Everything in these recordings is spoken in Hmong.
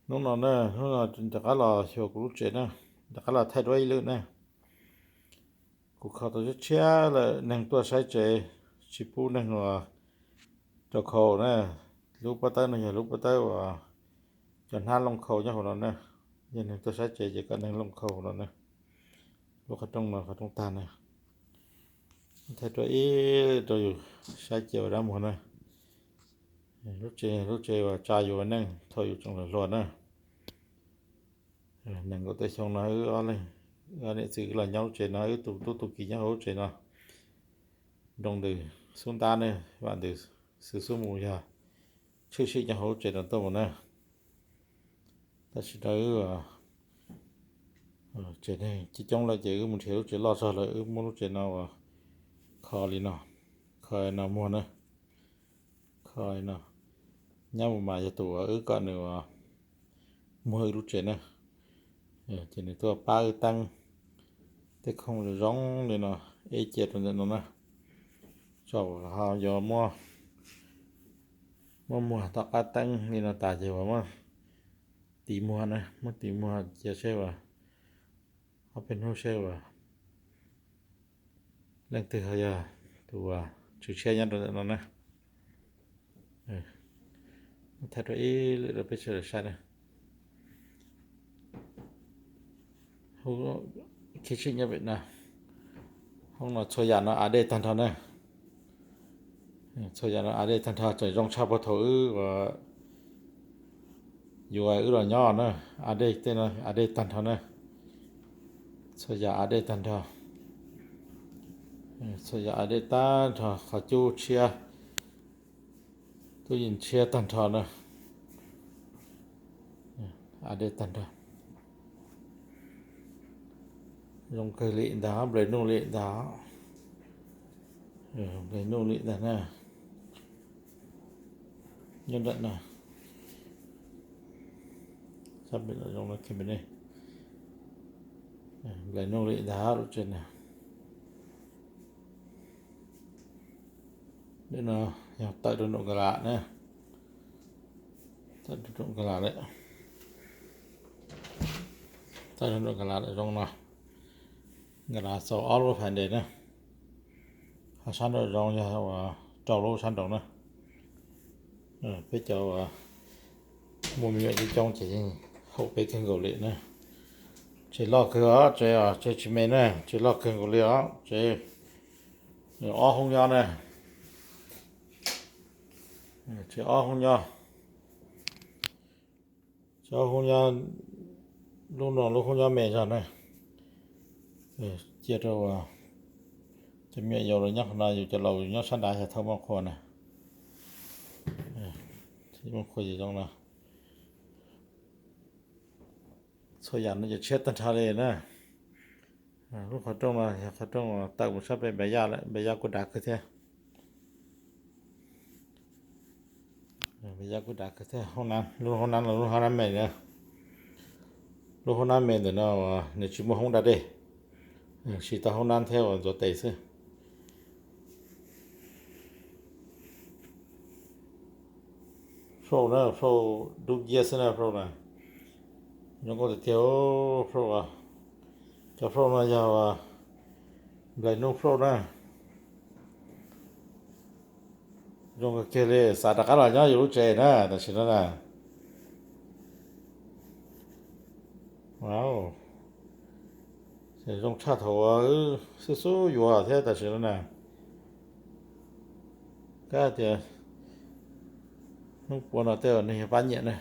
Hnub no na, hnub no rov qab los xyuas kuv lub tsev na, rov qab los thaij dua ib lwm na. Kuv kho tau tshiab tshiab lawm, neeg tuaj saib tsev tsis pub neeg los rau khau na. Lub pob tawb no yog lub pob tawb uas cov hnab looj khau nyob hauv no na. Yog neeg tuaj saib tsev ces kom neeg looj khau hauv no na. Lub qhov rooj no qhov rooj tag na. Thaij rau ib rau yus saib cia ua dab muag na. Lub tsev, lub tsev uas tsa yus ua neej thaum yus tseem hluas hluas na. Nees nkaum tawm xyoo no wb ob leeg, ob niam txiv wb los nyob lub tsev no, wb tus tub tus kiv nyob hauv lub tsev no. Nroo ntws xub ntab ne, vam ntws xwb xub mus yog tshwm sim nyob hauv lub tsev no tuaj mus na. Tam sim no wb tsev neeg coob coob lawm ces wb mus nrhiav lub tsev loj zog lawm, wb muab lub tsev no uas kho li no, kho no muag na, kho no. Nyab mus mas yog tus uas wb kom nws uas muag wb lub tsev na. Ces nws tuaj pab wb teeb tej khoom zoo zoo li no, ib ce rau ntawm no na. Tso ho yuav muab, muab muag tom qab teeb li no tas ces uas muab tis muag na, muab tis muag cia seb uas ob peb hnub seb uas leej twg ho yog tus uas tswv tshiab nyob rau ntawm no na. Thaij rau ib lwm rau peb sawv daws saib na. Kitchen nyob pem no, hoob no txhua yam no a dej tag nrho na. Txhua yam no a dej tag nrho, tseem zoo tshaj puag thaum wb uas yuav wb los nyob na. A dej tej no a dej tag nrho na. Txhua yam a dej tag nrho. Txhua yam a dej tag nrho, qhov cub tshiab, tub yees tshiab tag nrho na. A dej tag nrho. Zoo kawg li ntag, nplaim nuj li ntag. Nplaim nuj li ntag na. Nyob ntawm no, sab pem no zoo no, nplaim nuj li ntag lub tsev na. Nim no yog tawm rau nraum nkas las na. Tawm rau nraum nkas las lawm. Tawm rau nraum nkas las lawm zoo no. Nkas las xaus ob lub fais ntes na. Ho sab nraum zoov yog uas rau lub sab nraud na. Peb cov uas muaj me nyuam coob coob ces yeej haum peb kawg nkaus li na. Tsev loj kawg os, tsev, tsev tsis me na, tsev loj kawg nkaus li os, tsev ob hoob nyob na. Tsev ob hoob nyob, tsev ob hoob nyob, lub no lub hoob nyob me zog na. Cia rau cov me nyuam yaus los nyob qhov no, yus cov laus nyob sab nrad xyov thawj muaj qhua na. Muaj qhua zoo no. Txhua yam no ces tshiab tag nrho li na. Lub qhov rooj no yog qhov rooj tawm mus sab pem npam yaj lawm, npam yaj kuj dav kawg thiab. Npam yaj kuj dav kawg thiab. Lub hoob nab los lub hoob nab me na. Lub hoob nab me ntawm no nws tsis muaj hoob da dej, siv tau hoob nab thiab uas ntxuav tes xwb. Fauj na, fauj dub nciab xwb na fauj na. Zoo nkauj tiag tiag fauj. Cov fauj no yog nplaim nuj fauj na. Zoo kawg kiag li, xav rov qab los nyob yus lub tsev na tam sim no na. Ces zoo tshaj thaum uas xub xub yuav thiab tam sim no na. Kab tias hnub puav no tej neeg yog pab nyiam na.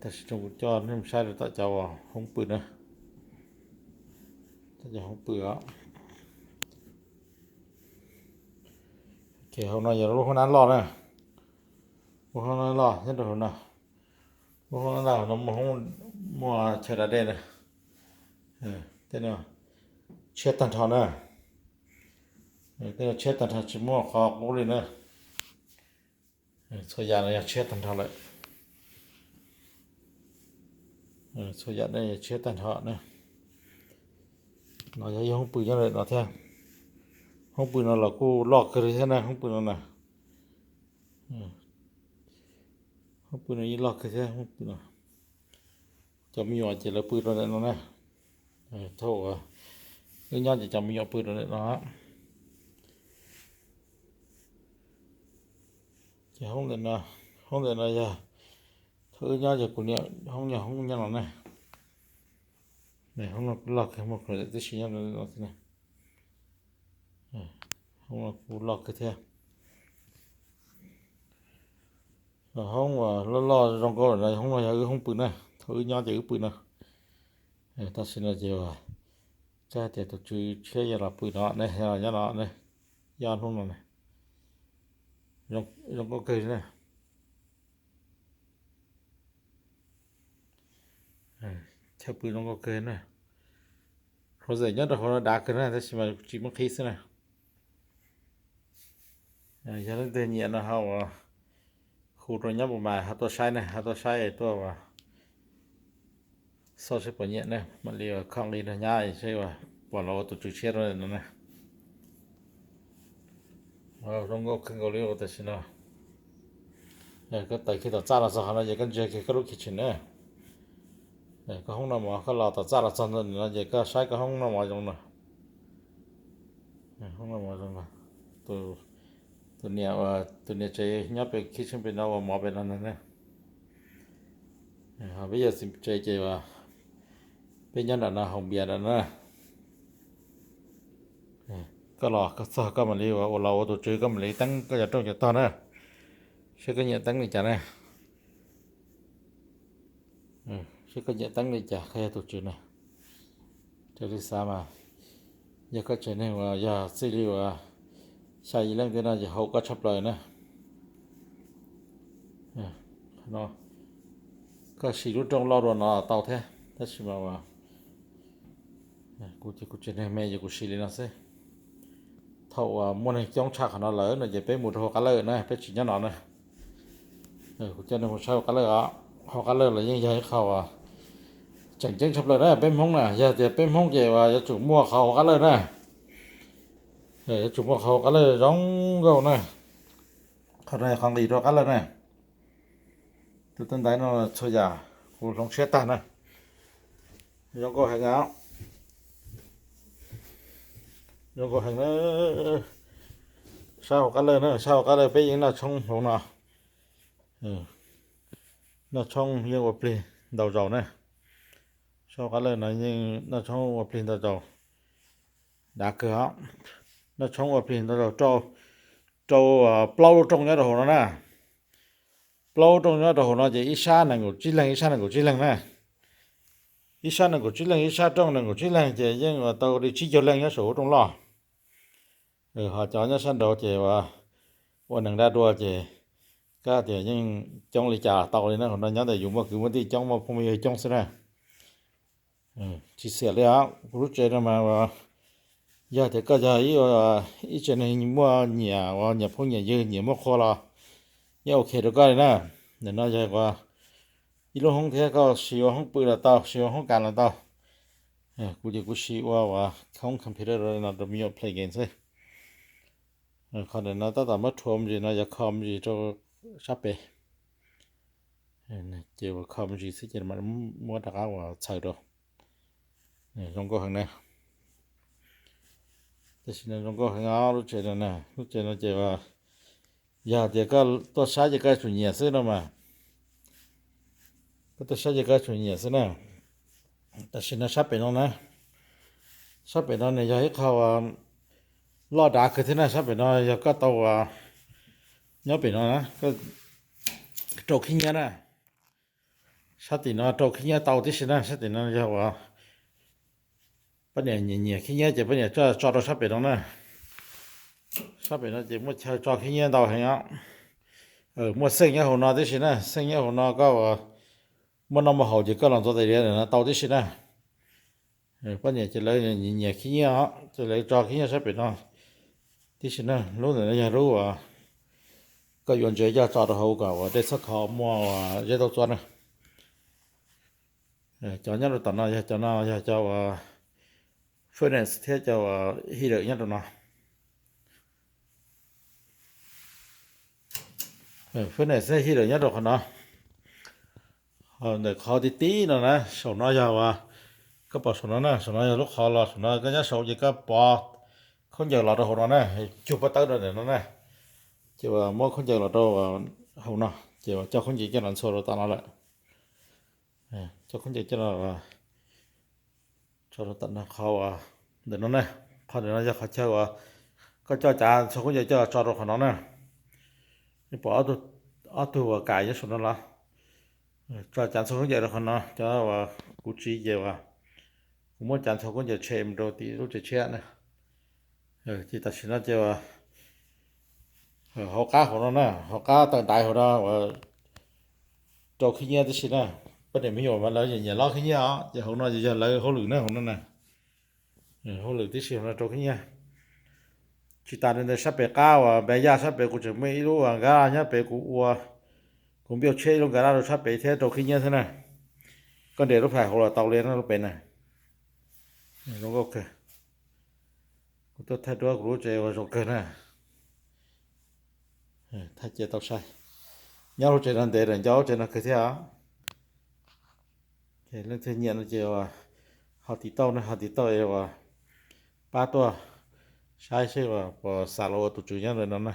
Tam sim no kuv coj nej mus saib rau tom cov hoob pw na. Cov hoob pw os. Ces hauv no yog lub hoob nab loj na. Lub hoob nab loj nyob rau hauv no. Lub hoob nab loj no muaj, muaj chaw da dej na. Tej no tshiab tag nrho na. Tej no tshiab tag nrho tsis muaj qhov qub li na. Txhua yam no yog tshiab tag nrho lawm. Txhua yam no yog tshiab tag nrho na. No yog ib hoob pw nyob ntawm no thiab. Hoob pw no los kuj loj kawg li thiab na, hoob pw no na. Hoob pw no yeej loj kawg thiab, hoob pw no. Cov me nyuam ces lawv pw rau ntawm no na. Thaum wb nyob ces cov me nyuam pw rau ntawm no. Ces hoob ntawm no, hoob ntawm no yog thaum wb nyob ces kuv niam hoob nyob, hoob nyob no na. Hoob no kuj loj kawg, muaj closet tib si nyob no xwb na. Hoob no kuj loj kawg thiab. Hoob uas loj loj zoo nkauj no, hoob no yog wb hoob pw na, thaum wb nyob ces wb pw no. Tam sim no ces kab tias tus tswv tshiab yog los pw no ne, yog nyob no ne, yog hnub no ne. Zoo nkauj kawg na. Chaw pw zoo nkauj kawg na. Closet nyob rau hauv no dav kawg na, tab sis mas tsis muaj qhib xwb na. Yog leej twg nyiam no ho ua hu rau nyob mus mas ho tuaj saib ne, ho tuaj saib tuaj ua xauj seb puas nyiam ne, mam li ua khoj nqi rau nyab seb ua puas los ua tus tswv tshiab rau no na. Zoo nkauj kawg nkaus li tam sim no. Koj tawm kiag tom txaj los txog qhov no ces koj ntsia kiag koj lub kitchen na. Koj hoob no mov, koj los tom txaj los txog no ces koj saib koj hoob no mov zoo no. Hoob no mov zoo no. Tus niam, tus niam tsev nyob pem kitchen pem no ua mov pem no ntag na. Ho peb yawm txiv tsev ces peb nyob nram no haus npias nram no. Koj los koj txog koj mam li ua, ua los ua tus tswv koj mam li teeb koj cov rooj cov tog na. Seb koj nyiam teeb li cas na. Seb koj nyiam teeb li cas koj yog tus tswv na. Raws li xav mas yog koj tsev neeg uas yog txij li uas xya yim leej tej no ces haum koj tshaj plaws na. Koj siv lub rooj loj dua no tau thiab, tab sis mas kuv ces kuv tsev neeg me ces kuv siv li no xwb. Thaum uas muaj neeg coob tshaj qhov no lawm no ces peb mus rau hauv qab lawj na, peb tsis nyob no na. Kuv coj nej mus saib hauv qab lawj os. Hauv qab lawj los yeej yog ib qho uas tseem ceeb tshaj plaws na peb Hmoob na. Yog tias peb Hmoob ces uas yuav tsum muaj qhov hauv qab lawj na. Yuav tsum muaj qhov hauv qab lawj zoo nkauj na. Qhov no yog qhov nqis rau qab lawj na. Tus tau ntaiv no txhua yam kuv hloov siab tag na. Zoo nkauj heev os. Zoo nkauj heev na. Sab hauv qab lawj na, sab hauv qab lawj peb yeej noj tshoob hauv no. Noj tshoob yeej ua plig ntau zaus na. Sab hauv qab lawj no yeej noj tshoob ua plig ntau zaus. Dav kawg os. Noj tshoob ua plig ntau zaus rau, rau plaub lub rooj nyob rau hauv no na. Plaub lub rooj nyob rau hauv no ces ib sab nees nkaum tsib leeg, ib sab nees nkaum tsib leeg na. Ib sab nees nkaum tsib leeg, ib sab rooj nees nkaum tsib leeg ces yeej ua tau li tsib caug leej nyob saum hauv rooj loj. Ho cov nyob sab nraud ces ua, ua neeg dab dua ces kab tias yeej coob li cas tau li na. Hauv no nyob ntawm yus muaj kwv muaj tij coob, muaj phooj ywg coob xwb na. Tsis xiam li os, kuv lub tsev no mas yog tias koj yog ib, ib tsev neeg muaj nyiam, ua nyiam phooj nyiam ywg, nyiam muaj qhua los yeej ok rau koj li na. Ntawm no yog ua ib lub hoob thiab, koj siv ua hoob pw los tau, siv ua hoob kas los tau. Kuv ces kuv siv ua, ua hoob computer no rau me nyuam play game xwb. Qhov ntawm no tab tom muab rhuav me ntsis no yog kho me ntsis rau sab pem. Ces ua kho me ntsis xwb ces mam muab rov qab ua txhaws rau. Zoo nkauj heev na. Tam sim no zoo nkauj heev os lub tsev no na. Lub tsev no ces yog tias koj tuaj saib ces koj yuav tsum nyiam xwb no mas. Koj tuaj saib ces koj yuav tsum nyiam xwb na. Tam sim no sab pem no na, sab pem no nws yog ib qho loj dav kawg thiab na. Sab pem no yog koj tau ua, nyob pem no na, rau khib nyiab na. Sab tim no rau khib nyiab tau tib si na. Sab tim no yog ua poj niam nyiam nyiam khib nyiab ces poj niam tso, tso rau sab pem no na. Sab pem no ces muaj chaw tso khib nyiab ntau heev os. Muaj xeej nyob hauv no tib si na, xeej nyob hauv no koj ua muaj noj muaj haus ces koj los ntxuav tais diav ntawm no tau tib si na. Poj niam ces lawv nyiam khib nyiab os, ces lawv tso khib nyiab sab pem no tib si na. Lub ntawm no yog lub uas koj yuav ntses coj tso rau hauv kom ua dej txhob kho muaj zeb taub txuab na. Cov nyob rau tom no yog cov no yog cov uas furnace thiab cov uas heater nyob rau no. Furnace thiab heater nyob rau qhov no. Ntawm qhov tib tib no na, saum no yog uas, koj pom saum no na, saum no yog lub qhov los saum no, koj nyob saum ces koj pov khaub ncaws los rau hauv no na, cug pob tawb rau ntawm no na, ces uas muab khaub ncaws los rau hauv no, ces uas coj khaub ncaws coj los ntxhua rau tom no lawm. Coj khaub ncaws coj los tso rau tom no qhov uas ntawm no na, qhov ntawm no yog qhov chaw uas koj coj cav ntxhua khaub ncaws coj tso rau qhov no na. Nej pom ob tug uas kam nyob saum no los? Tso cav ntxhua khaub ncaws rau qhov no, cov uas kuv tsiv ces uas kuv muab cav ntxhua khaub ncaws tshem mus rau tim lub tsev tshiab na. Ces tam sim no ces uas hauv qab hauv no na, hauv qab tawm ntaiv hauv no uas rau khib nyiab tib si na. Poj niam me nyuam mas lawv nyiam lob khib nyiab os, ces hauv no yog lawv hauj lwm na, hauv no na, hauj lwm tib si hauv no rau khib nyiab. Tsis tas li ntawd sab pem qab uas npe yaj sab pem kuv tseem muaj ib lub uas nkaj nyob pem kuv ua, kuv npiaj tshiab ib lub nkaj rau sab pem thiab rau khib nyiab thiab na. Koj nres lub phais hauv los tau li na lub pem na. Zoo nkauj kawg. Kuv tuaj thaij duab kuv lub tsev uas zoo kawg na. Thaij cia tau saib. Nyob lub tsev no ntev lawm, nco lub tsev no kawg thiab os. Leej twg nyiam no ces uas ho tiv tauj na, ho tiv tauj es uas pab tuaj saib seb uas puas xam los ua tus tswv nyob ntawm no na.